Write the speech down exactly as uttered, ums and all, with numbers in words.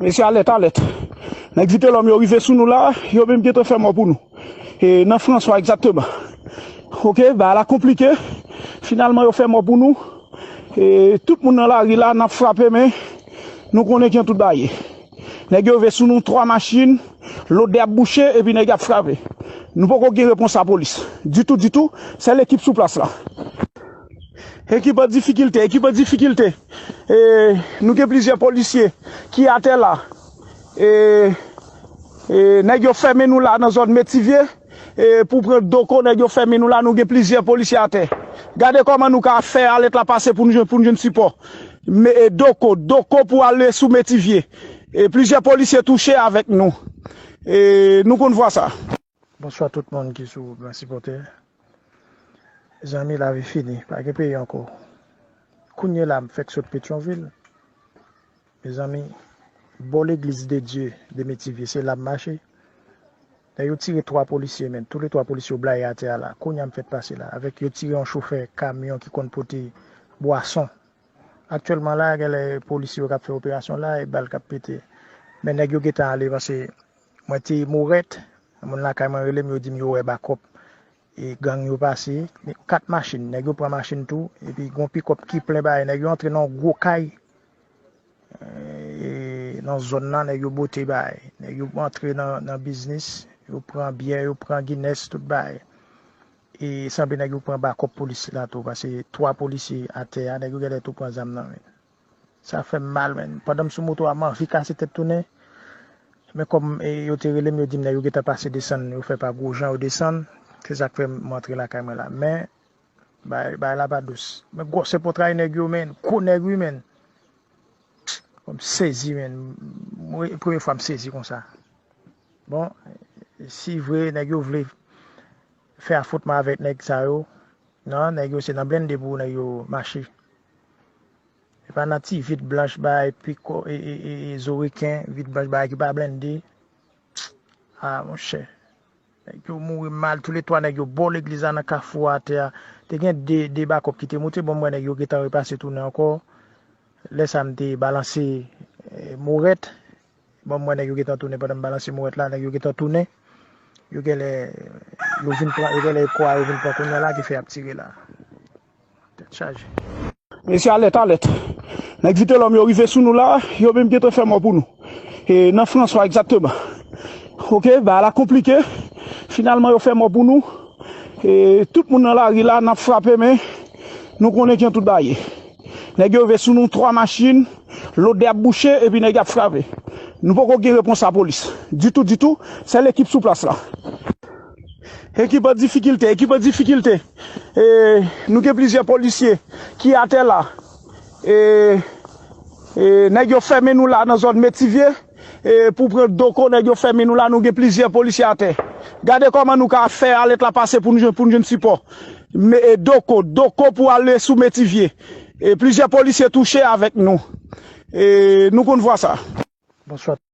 Mesye, alèt, alèt. Nèg Vitelòm yo rive sou nou la, yo menm gentan fè mò pou nou. E nan Franswa egzakteman. Oke, bagay la konplike. Finalman, yo fè mò pou nou. E tout moun nan lari la, n ap frape, men nou konnen jan tout bagay ye. Nèg yo rive sou nou, twa machin, lòt de ap bouche, epi nèg yo ap frape. Nou poko gen repons lapolis. Ditou, ditou, sèl ekip sou plas la. Ekip an difikilte, ekip an difikilte. E, nou gen plizyè polisye ki atè la. E, e, nèg yo fèmen nou la nan zòn Metivye. E, pou pran Doko, nèg yo fèmen nou la, nou gen plizyè polisye atè. Gade kòman nou ka fè alèt la pase pou nou jwenn, pou nou jwenn sipò. Me, e, Doko, Doko pou ale sou Metivye. E, plizyè polisye touche avèk nou. E, nou konn vwa sa. Bonswa tout moun ki sou Gran Sipòtè. Mezanmi, lavi fini, pa gen peyi ankò. Kounye la, m fèk sot Petyonvil. Mezanmi, bò legliz de Dye de Metivye, se la m mache. Lè yo tire twa polisye, men, tou le twa polisye yo blayi atè a la. Kounye a m fèk pase la, avèk yo tire yon chofè kamyon ki konn pote bwason. Aktyèlman la, genlè polisye yo k ap fè operasyon la, e bal k ap pete. Men nèg yo gentan ale, paske mwen te Morèt, moun lakay mwen rele m, yo di m yo wè bakòp. E gang yo pase, kat machin, nèg yo pran machin tou, epi gon pikòp ki plen bagay, nèg yo antre nan yon gwo kay, e, nan zòn nan, nèg yo bote bagay, nèg yo antre nan, nan biznis, yo pran byè, yo pran Guinness, tout bagay. E sanble nèg yo pran bakòp polis la tou, paske twa polisye atè a, nèg yo genlè tou pran zam nan men. Sa fè m mal, men. Pandan m sou moto a, m anvi kase tèt tounen. Men kòm, e, yo te rele m, yo di m nèg yo gentan pase desann, yo fè pa Gwojan, yo desann. Se sa k fè m antre lakay mwen la. Men, bay, bay la pa dous. Men gwosè pòtray nèg yo, men. Gwo nèg, wi, men. Bon, m sezi, men. Mwen, premye fwa m sezi konsa. Bon, si vre, nèg yo vle fè afwontman avèk nèg sa yo, non, nèg yo se nan blende pou nèg yo mache. Se pa nan ti vit blanch bay piko, e, e, e, e, zo reken, vit blanch bay ki pa blende. A, monchè. Nèg yo mouri mal, tou le twa nèg yo bò legliz la nan kafou a atè a. Te gen de, de bakòp ki te moute, bon, m wè nèg yo gentan repase tounen ankò. Lè sa m te balanse, e, Morèt. Bon, m wè nèg yo gentan tounen pandan m balanse Morèt la, nèg yo gentan tounen. Yo genlè, yo vin pran, yo genlè kò a yo vin pran kounye a la ki fè y ap tire la. Tèt chaje. Mesye, alèt, alèt. Nèg Vitelòm yo rive sou nou la, yo menm gentan fè mò pou nou. E nan Franswa egzakteman. Oke, bagay la konplike. Finalman, yo fè mò pou nou. E tout moun nan lari la, n ap frape, men nou konnen jan tout bagay ye. Nèg yo rive sou nou, twa machin, lòt de ap bouche, epi nèg yo ap frape. Nou poko gen repons lapolis. Ditou, ditou, sèl ekip sou plas la. Ekip an difikilte, ekip an difikilte. E, nou gen plizyè polisye ki atè la. E, e, nèg yo fèmen nou la nan zòn Metivye. E, pou pran Doko, nèg yo fèmen nou la, nou gen plizyè polisye atè. Gade kòman nou ka fè alèt la pase pou nou jwenn, pou nou jwenn sipò. Me, e, Doko, Doko pou ale sou Metivye. E, plizyè polisye touche avèk nou. E, nou konn vwa sa. Bonswa.